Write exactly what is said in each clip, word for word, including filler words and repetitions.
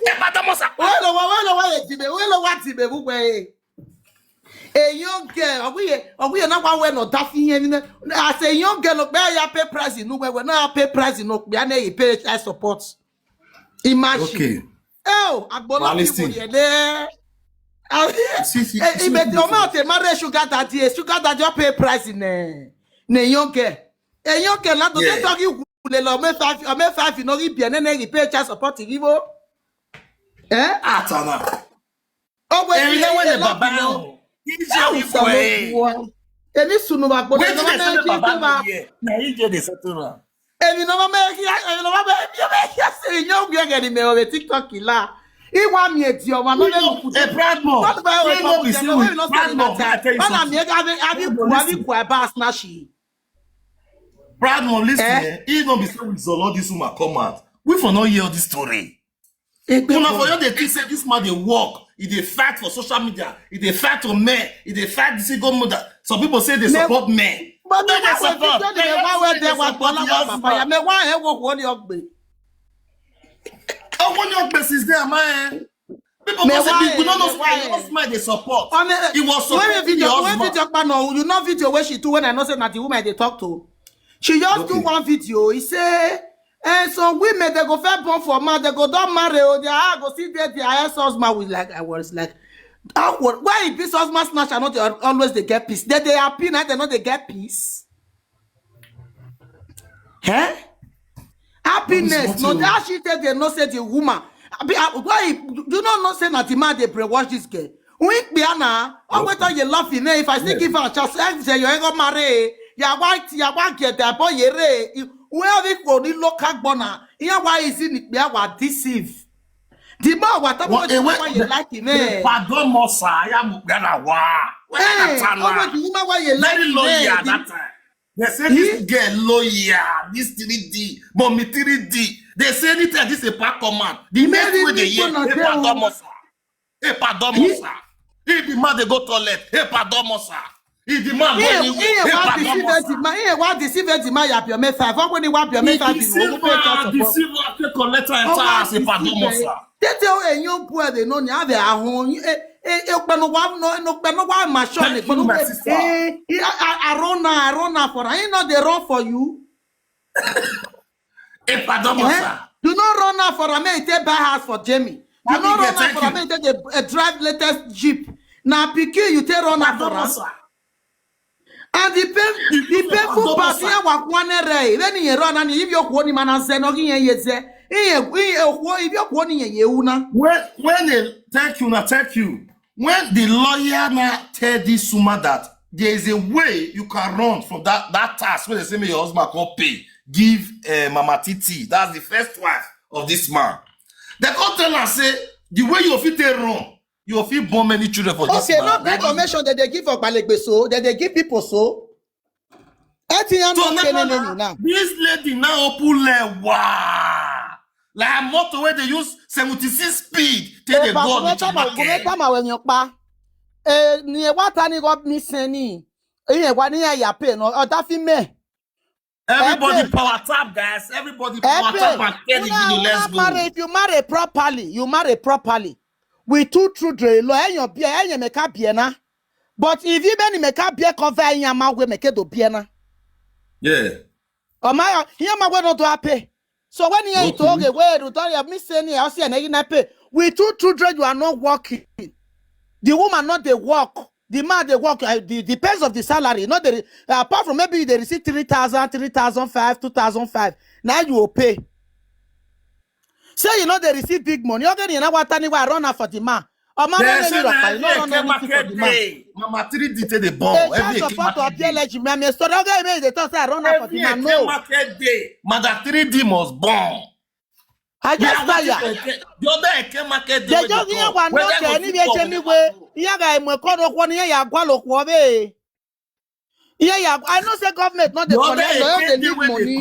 Epadomosa. Welo wa, welo wa ye dibe, welo wa dibe bu gbe. A young girl, oguye, oguye na wa we no dafi yen ni. As a young girl, no be ya pay price no we, we na pay price no be na e pay child support. Imagine. Okay. Oh, agbona. Now listen. People here there. See, see, eh, see, ibe see, o ma te marry sugar daddy, eh, sugar daddy o pay price ne. Ne young girl. A young girl na to, yeah, say talk you le lo me five, o me five no gi bi ne ne gi pay child support gi bo. Eh? Atana. Oh, wait, eh, you know when the baba o. Ije o so we. Emi sunu ba gbona. Wait, no they say the baba here. Na ije dey settle am. Emi no ma me ki, emi no ma me ki, emi ki se yo gbe ge ni me o be TikTok la. Iwa mi e di o ma no me look. A proud mom. He no be see with proud mom. I tell you something. Proud mom, listen. Eh? He no be see with Zolo, this woman come out. We for no hear this story. Una for you dey think say this man dey work, he dey fight for social media, he dey fight for men, he dey fight single mother. Some people say they support men. But no, they support. They support your husband. Me why he work one your gbe. Oh, one your gbe is there, man. People go say we don't know say your husband dey support. He was supporting the husband. Video, when video, no, you know video where she do when I know say na the woman they talk to. She just do one video. He say, and some women, they go fair born for man, they go don't marry, oh, they are go see there, their ex husband with, like, I was like, how would, why if this husband snatch and not they always they get peace? They they happy now, they know they get peace. Eh? Happiness. No, that she said they no say the woman. Abi, ah, why you don't know say that the man they brainwash this girl? Wink be ana. Oh, wait till you laughing. Eh? If I still give her a chance, eh, say you ain't gonna marry. You are white, you are white, get that boy, you re. Where we go, the local bona. Yeah, why is it we are deceive? The more what, what, eh, why you like him, eh? Pardon, Mosa, I am gonna wa. Where, eh, oh, wait, the woman why you like him, eh? Very loyal that time. They say this girl loyal, this three D, mommy three D. They say anytime this a pack command. The next way they hear, hey, pardon, Mosa. Hey, pardon, Mosa. If the man they go toilet, hey, pardon, Mosa. If the man go anywhere, hey, pardon, Mosa. He want deceive the man, he want deceive the man, you have your mate five. How when he want your mate five, he deceive her, take collect her entire, say pardon, Mosa. They tell a young boy they know, they have their own. Eh, eh, eh, but no one, no, no, but no one machine. Thank you, my sister. Eh, eh, I, I, I run now, I run now for her. He not they run for you. Eh, pardon, sir. You not run now for her, man, take buy house for Jamie. You not run now for her, man, take a, a drive latest Jeep. Now, picky, you take run now for her. And the pain, the painful part here was one ray. Then he run and if you want him and say no, he is there. He, he, if you want him, you una. When, when they, thank you, now thank you. When the lawyer now tell this woman that there is a way you can run from that, that tax where they say me your husband can't pay, give, uh, Mama T T. That's the first wife of this man. They can't tell her say the way you fit take run, you fit born many children for this man. Okay, not the information that they give for Balegbe so, that they give people so. So now, this lady now open le wa. Like motor where they use seventy-six speed till they go on the market. Eh, ni wa ta ni go mi seni. Eh, wa ni ya pay no. Oh, that fi me. Everybody power tap, guys. Everybody power tap and share the video. Let's go. If you marry properly, you marry properly. With two children, lo, eh, your beer, eh, your make up beer na. But if you many make up beer cover, eh, your mouth will make it do beer na. Yeah. Oh my, your mouth will not do a pay. So when you talk away, you don't have me saying, I'll see an egg in a pay. With two children, you are not working. The woman not they work. The man they work, uh, the, depends of the salary. Not the, uh, apart from maybe they receive three thousand, three thousand five, two thousand five. Now you will pay. Say you know they receive big money. Okay, you know what, anyway, I run out for the man. Or man, they say na every Eke market day. Mama three D take the bomb. They just support to appear like you. Me, me story. Okay, me, they talk say I run out for the man. No. Every Eke market day, Mother three D must bomb. I just tire. The other Eke market day, they just hear one knock anywhere, anywhere. Yeah, guy, my corner one here, ya gwalo kwobe. Yeah, yeah. I know say government not the collect, they don't dey leave money.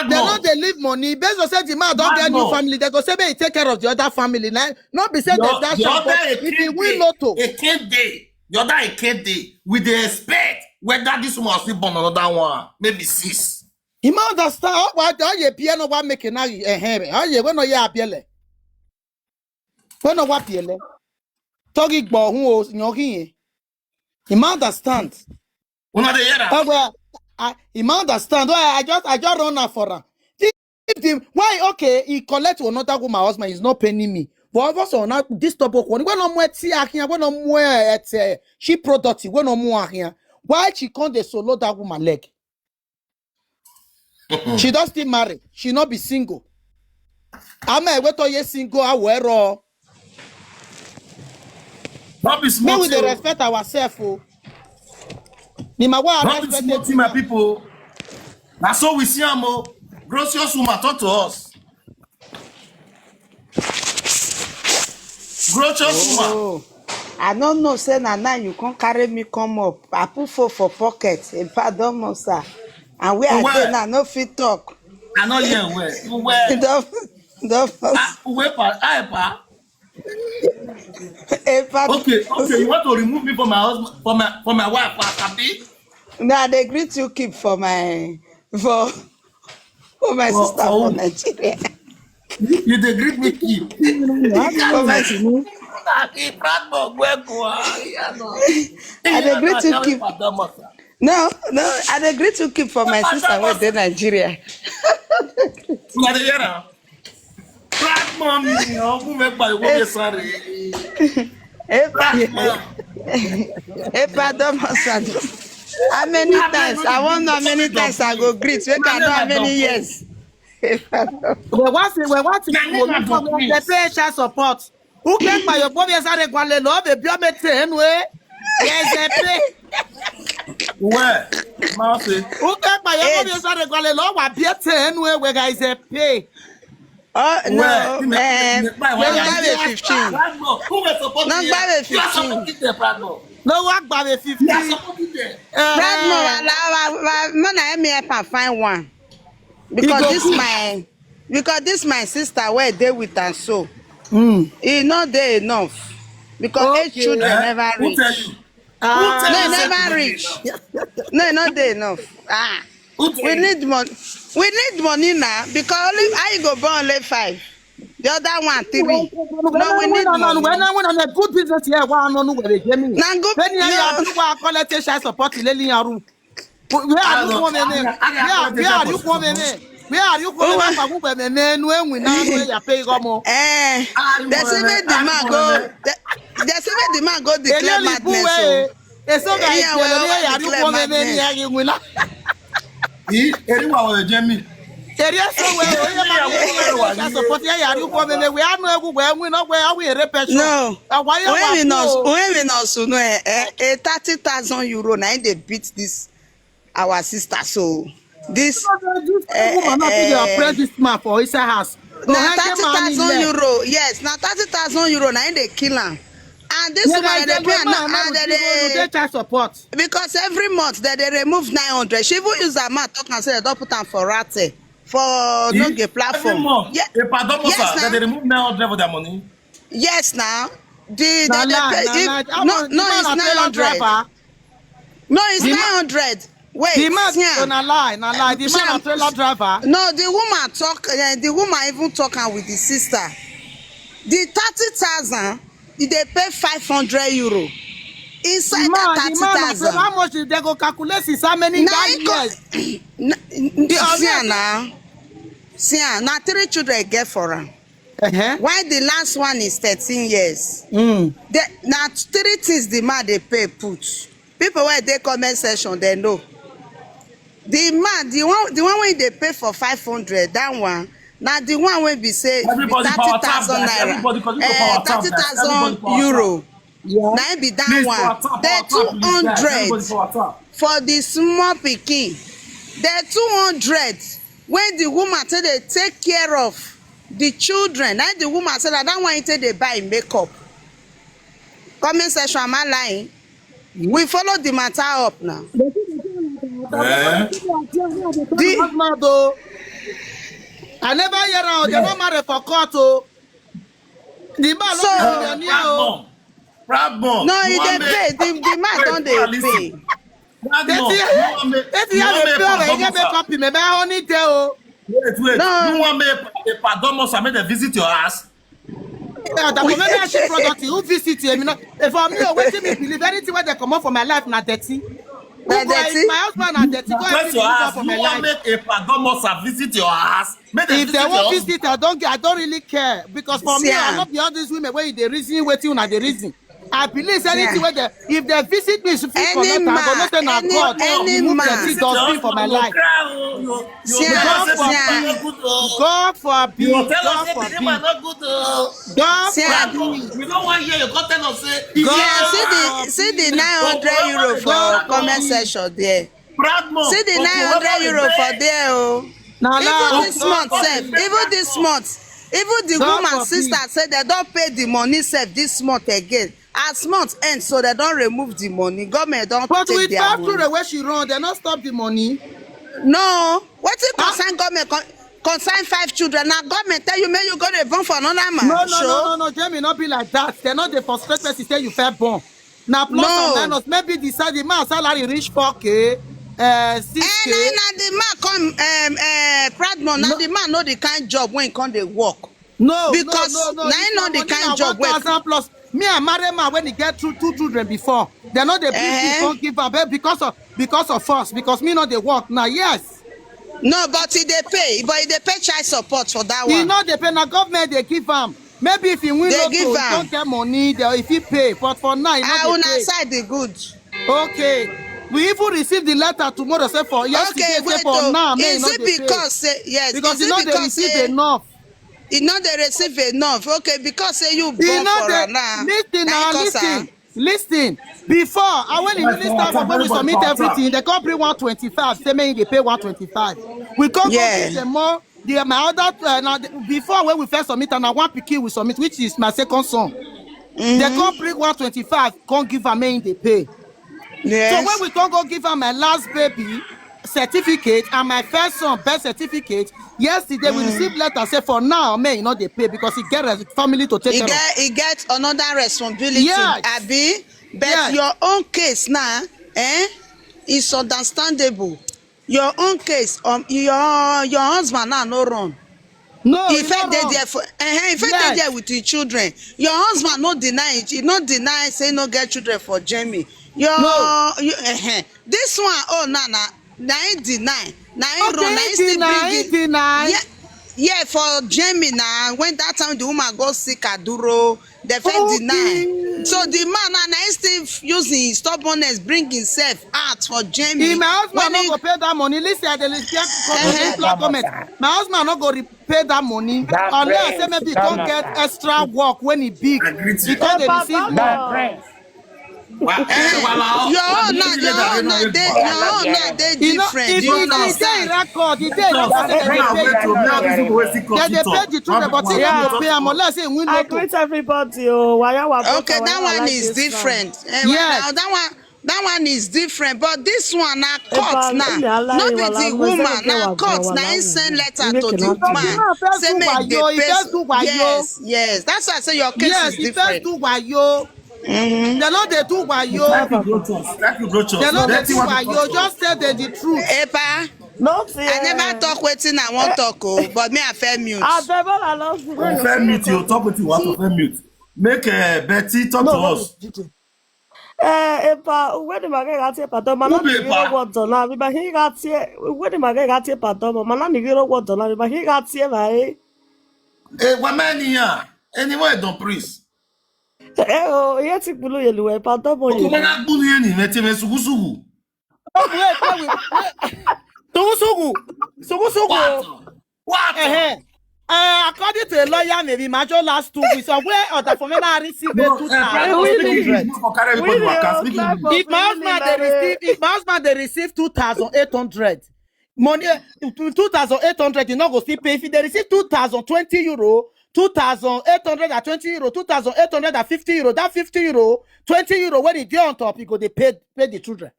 They not dey leave money. Based on say the man don't get new family, they go say may he take care of the other family. Now, not be say the other shop, but if he win lotto. Eke day, the other Eke day, we dey expect whether this one still born another one, maybe six. He might understand. Oh, why do you piano? Why make it now? Eh, eh. Oh, yeah, when no, yeah, abiele. When no what yele. Togi gbo hun o nyokin. He ma understand. Una dey hear am? Oh, well, I, he ma understand. Oh, I, I just I just run am for am. If the why okay, he collect another woman husband is not paying me. But also now this top of one. When no more tea ahian, when no more at uh, she product, when no more ahian. Why she can't dey solo that woman leg? She don still marry. She no be single. Ama ewe to ye single awero. No be Make small we dey thing o. Respect ourselves o. The man wey I No be respect small it. Thing, my people. Na so we see am o. Gracious woman talk to us. Gracious woman. Oh, I no know say na now you come carry me come up. I put phone for pocket. Epa don must sir. And where I Where? Dey now, I no fit talk. I no hear well. Well. Don don Ah, where pa? Ah, pa. Epa. Okay, okay. You want to remove me from my husband, from my from my wife, pa, abi? Now I dey greet you keep for my for for my For- sister for for who? Nigeria. You dey greet me keep. For my Na the proud boy wey go. Ah, yeah, no. I dey greet you keep. No, no, I dey greet you keep for my sister wey dey Nigeria. Una dey hear am? Proud mommy, ọmọ mi gba ìwé mi sáré. Epa, Epa don must sir. How many times? I wan know how many times I go greet. Make I know how many years. Epa don We want to we want to Na we name need and to please. Pay child support. Who can buy your boy yes are gwale lo be biome te enu e. Yes e pay. Where? Ma say. Who can buy your Eight. Boy yes are gwale lo wa bi te enu e we guys e pay. Oh Where? no, Give me- eh, give me- why- no why- gba be fifteen. Proud mom, who will support No you? gba be You are fifteen. Supporting them, proud mom. No wa gba be You are fifteen. Supporting them. Proud mom, allow her, her, make na help me help am find one. Because go this good. My because this my sister wey dey with am so, Mm. E no dey enough because eight Okay. Children Eh? Never Who tell reach. You? Ah. Who tell No, you say never e no dey reach. Enough? No, e no dey enough. Ah, Who tell we you? Need money. We need money now because only how you go born only five. The other one three. No, we need money. When I when I good business here, wa no no we dey me. Na good. When you No. Are you wa collect child support leli yaru. Where are you coming in? Where are you coming in? Where are you coming in? Where are you coming in? Where we now where you pay go more? Eh, they say make the man go. They, they say make the man go declare madness. So. Eso ga Yeah, well, ipele why ya ri declare ko me me ni madness? ya ri wina. Eri wa wo je mi. Eri eso we o ya ma ni ya support ya ya ri ko me me we anu egu we win no we awi ere peso. No. Awa ya wa. When we not, Ko. When we not, so no, eh, eh, eh, thirty thousand euro na im dey beat this our sister. So this. This Eh, woman not eh, dey oppress this man for inside house. No, Na henge thirty man thousand ile. Euro. Yes, na thirty thousand euro na im dey kill am. And this Yeah, woman like dey that pay am man, now, man and will they give you dey child support. Because every month they dey remove nine hundred. She even use her mouth talk and say they don put am for rate for no get Every platform. month, Yeah. a pardon Yes, sir, na. They remove nine hundred for their money. Yes, now. The Na that they lie, pay, na if, lie. How no, much- the no, man it's na trailer nine hundred. Driver. No, it's The ma- nine hundred. Wait, The man, see am. no, na lie, na lie. The See man na am. Trailer Driver. No, the woman talk. Uh, the woman even talk am with the sister. The thirty thousand, e dey pay five hundred euro. Inside The man, that the man na thirty thousand. How much did they go calculate since how many Na that e co- years? Na- n- n- see am na. See am na three children e get for am. Uh-huh. Why the last one is thirteen years? Mm. The, na three things the man dey pay put. People wey dey comment section, they know. The man, the one, the one wey dey pay for five hundred, that one, na the one wey be say be Everybody for our thirty thousand tap, guys. naira, Everybody for our eh, tap, guys. Thirty thousand Everybody for our euro. Tap. Na im be that Please, one. for our tap, The our tap, please, guys. Everybody two hundred for our tap. For the small pikin. The two hundred wey the woman take dey take care of the children. Na im the woman say na that one im take dey buy im makeup. Comment section, am I lying? We follow the matter up now. Eh? The husband though. I never hear am. They no marry for court o. The man So- no be millionaire o. Proud mom. Proud mom. No, You e wan dey make- pay. The, the man Wait, don dey listen. Pay. Proud mom. Eti You wan make- eti you ya wan le make pe ore Pardon ye me Musa. Copy me me honey de o. Wait, wait. No. You wan make a Pardon Musa make dem visit your house? Yeah, that for me, I should product. Who visit you? I mean, if for me, wetin me believe, anything wey dey comot for my life na dirty. Na Who go- dirty. My husband na dirty. Go help Question me I out ask, for you my want life. Make a Pagomosa visit your house? Make they If they visit your won't husband. Visit, I don't get. I don't really care because for me, I Sia. Not be all this women wey dey reason wetin una dey reason. I believe say anything Sia. Wey they, if they visit me, if fit Any collect am, I go know man, say na any God any remove man. dirty Visit your dustbin for husband, my go life. cry, oh. You, you Sia, go God say the Sia. man no good, oh. God You will forbid, tell God us say the man forbid, no good, oh. God Sia. forbid. We don't want hear you come tell us say. Yeah, see the see the nine hundred euro for comment section there. Proud mom. See the Okay, nine hundred whoever euro is for there. There, oh. Na Even lie. this month sef, even this month, even the God woman forbid. Sister say they don't pay the money sef this month again. As month end, so they don't remove the money. Government don't But take with their five money. Children wey she run, they not stop the money. No, wetin concern government con- concern five children? Now government tell you make you go dey born for another man. No, no, Show. No, no, no, Jamie, not be like that. They not dey frustrate person say you fair born. Now plus No. And minus, maybe the sal- the man salary reach four k, uh, Eh, six k. Na na the man come, um, uh, Proud man. Na No. The man know the kind job when he come dey work. No, Because no, no, no, na this him know one the money kind na job wey one thousand plus. Me and married man when he get two two children before, they know they bring Eh. People come give am, eh, because of because of us, because me know they work now. Yes, No, but he dey pay, but he dey pay child support for that he one. Know they pay now. Government they give am. Maybe if he win They lotto, Give he am. Don't get money. They, if he pay, but for now, he know Ah, they una pay. Side the good. Okay, we even receive the letter tomorrow. Say for yesterday, Okay, say wait for o. now, me Is no it dey pay. Because say yes? Because Is you it know they because receive say Enough. You know they receive enough? Okay, because say you You born know for they am now. Listen Na now, him cause listen, am. Listen. Before, I when the minister for when we submit everything, they come bring one twenty-five. Say me they pay one twenty-five. We come Yeah. Give them more. The my other uh, now the, before when we first submit and now one pikin we submit, which is my second son. They come bring one twenty-five, come give am make they pay. Yes. So when we come go give am my last baby certificate and my first son birth certificate, yesterday we receive letter say for now, may he not dey pay because he get a family to take He care of. Get he get another responsibility. Yes. Abi, but Yes. Your own case now, eh, is understandable. Your own case, um, your your husband now no run. No, He he fit no dey run. There for, eh, he fit Yes. Dey there with his children. Your husband no deny it. He no deny say no get children for Jamie. Your No. You, eh, eh. This one, oh, na na na him deny. Na him Okay, run. Na he him still deny, bring he it. Deny. Yeah, yeah, for Jamie now. When that time the woman go sick Aduro, they first Okay. Deny. So the man now, now he still using his stubbornness, bring himself out for Jamie. If my husband When no he- Go pay that money, listen, I dey listen. Uh-huh. Comment. My husband no go re- pay that money unless say maybe he come get extra work when he big. He come dey receive work. Your own na your own na dey your own na dey different. You know, if you know say record, e dey record say dem dey pay the children. Dem dey pay the children, but he no go pay am unless he win lotto. I greet everybody. Oh, wayawa. Okay, that one is different. Eh, yes. That one, that one is different. But this one na court now. No be the woman na court na him send letter to the man. Say make dey pay. Yes, yes. That's why I say your case is different. Yes, he first do wayo. Mm-hmm. They no dey do wayo. Thank you, Grochus. Thank you, Grochus. They no dey do wayo. Just tell them the truth. Epa. No, I never talk wetin I wan talk o, but me I fair mute. I fair mute. You talk wetin you want to fair mute. Make uh, Betty talk to us. Eh, epa, when the market got here, pardon, man, not the hero what done. Everybody he got here. When the market got here, pardon, man, not the hero what done. Everybody he got here, right? Eh, wamani ya. Anyway, don't priest. Eh, oh, yeah, take below yellow, eh, pardon, boy. Okumana gbunu ye ni mete me sugusugu. Oh, wait, wait, wait, wait. Sugusugu. Sugusugu. What? What? Eh, eh. Uh, according to a lawyer, maybe Majo last two weeks, or where other for me now receive two thousand eight hundred. If my husband they receive, if my husband they receive two thousand eight hundred, money, eh, two thousand eight hundred, you not go still pay. If they receive two thousand twenty euro, two thousand eight hundred and twenty euro, two thousand eight hundred and fifty euro, that fifty euro, twenty euro, when it dey on top, you go they pay, pay the children.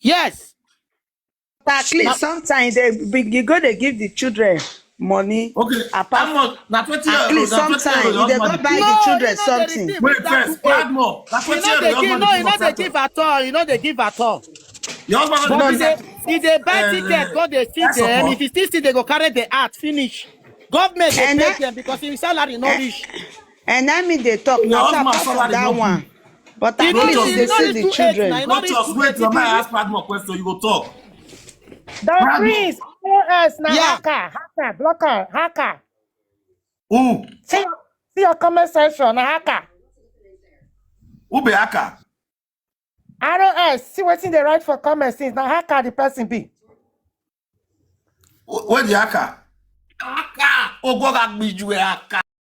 Yes. At least sometimes they be, you go they give the children money. Okay. Apart how much? Na twenty euro. At least sometimes you dey go buy the children something. Wait first, add more. Na twenty euro. You no dey give at all. You no dey give at all. Your husband no dey give. He dey buy ticket, go dey see them. If he still see, they go carry the art finish. Government dey And pay that- them because him salary no reach. And na me dey talk Your na so husband apart from salary that no one. But at You know, least you they know see the the two eight children. na, you No know the just two wait. eight Your man people. Ask Padmo question. You go talk. Don Bravo. Prince, R O S na Yeah. hacker, hacker, blocker, hacker. Who? See, see your comment section, na hacker. Who be hacker? R O S, see wetin dey write for comment since, na hacker the person be. Who, where the hacker? Hacker. Ogoga gbiju hacker.